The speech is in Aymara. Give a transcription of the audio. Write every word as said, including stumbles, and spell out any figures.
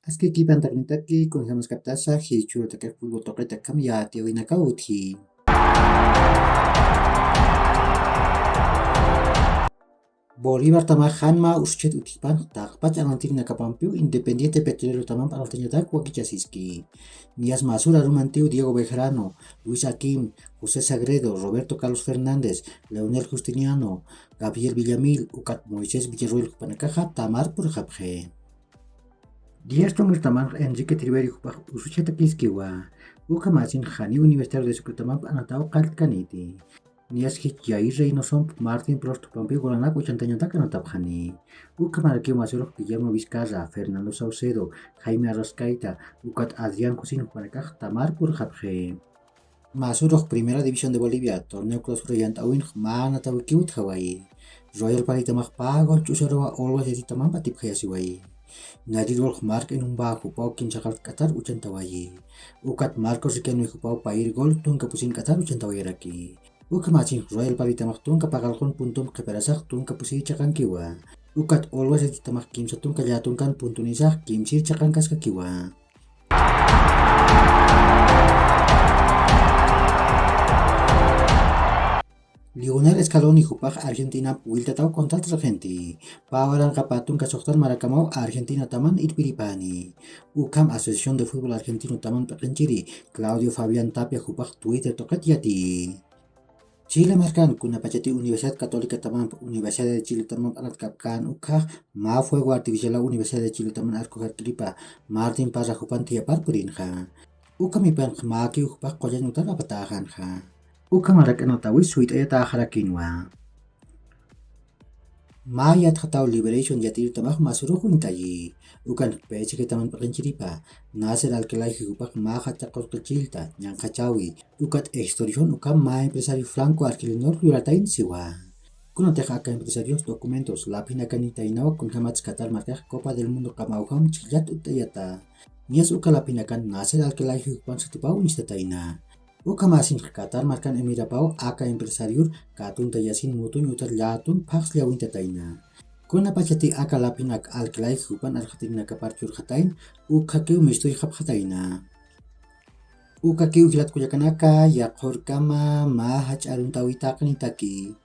Aski kipantaknitaki kunjamaskaptasa jichhurutaki fútbol tuqitaki kamyati uynaka utji. Bolívar tamax janma usuchit utjipan taqpach alantirinakapampiw Independiente Petrolero tamamp alantañatak wakichasiski. Niyas masura rumantiw Diego Bejarano, Luis Aquim, José Sagredo, Roberto Carlos Fernández, Leonel Justiniano, Gabriel Villamil ukat Moisés Villarroel jupanakaxa tamar purxapxi. Diez Tongertamanx Enrique Triveri jupax usuchatakiskiwa. Ukhamasin jani Universitario de Sucretamamp anataw qalltkaniti. Niyas jich Yair Reynosomp Martin Prost jupampi golanak uchantañatak anatapxani. Ukhamarakiw masurux Guillermo Vizcarra, Fernando Saucedo, Jaime Arrascaita ukat Adrián Cusino jupanakax tamar purxapxi. Masurux Primera División de Bolivia torneo clausura yant'awinx mä anatawikiw utjawayi. Royal Palitamax pä gol ch'usaruwa Olwas yatitamamp atipxayasiwayi. Narirux Mark Enumba jupaw kimsa qallqt'atar uchantawayi. Ukat Marcos Riquelme jupaw payir gol tunka pusin k'atar uchantawayaraki. Ukhamasin Royal Palitamax tunka paqallqun puntump qhipirasax tunka pusir chaqankiwa. Ukat Olwas yatitamax kimsa tunka llatunkan puntunisax kimsir chaqankaskakiwa. Lionel Scaloni jupax Argentinamp wiltataw contrat rxinti. Pä waranqa pä tunka suxtan marakamaw Argentinataman irpiripani. Ukham Asociación de Fútbol Argentinotaman p'iqinchiri Claudio Fabián Tapia jupax Twitter tuqit yatiyi. Chile markan kunapachati Universidad Católicatamamp Universidad de Chiletamamp anatkapkän ukhax mä fuego artificialaw Universidad de Chiletaman arkujarkiripa Martin Parra jupan thiyapar purinxa. Ukhamipanx mäkiw jupax qullañ utar apatäxänxa. Ukhamarak anatawi suyt'ayatäxarakinwa. Mä yatxataw Liberation yatiritamax masurux uñtayi. Ukan P S G taman p'iqinchiripa Nasser Al-Khelaifi jupax mä jach'a qurqi chillta ñanqhachawi. Ukat extorsión ukham mä empresario Franco Argelinor luratayn siwa. Kunatix aka empresarios documentos laphinakanitaynawa kunjämatsa Qatar markax Copa del Mundo qamawjam chhijllat utt'ayata. Niyas uka laphinakan Nasser Al-Khelaifi jupan sutipaw uñstatayna. Ukhamasinx Qatar markan emirapaw aka empresarior katuntayasin mutuñ utar llätun phaxsllawintatayna. Kunapachati aka laphinak Al-Khelaifi jupan arxatirinakapar churxatayn, ukhakiw mistuyxapxatayna. Ukakiw jilat kullakanaka, yaqhurkama mä jach'a aruntäwi taqinitaki.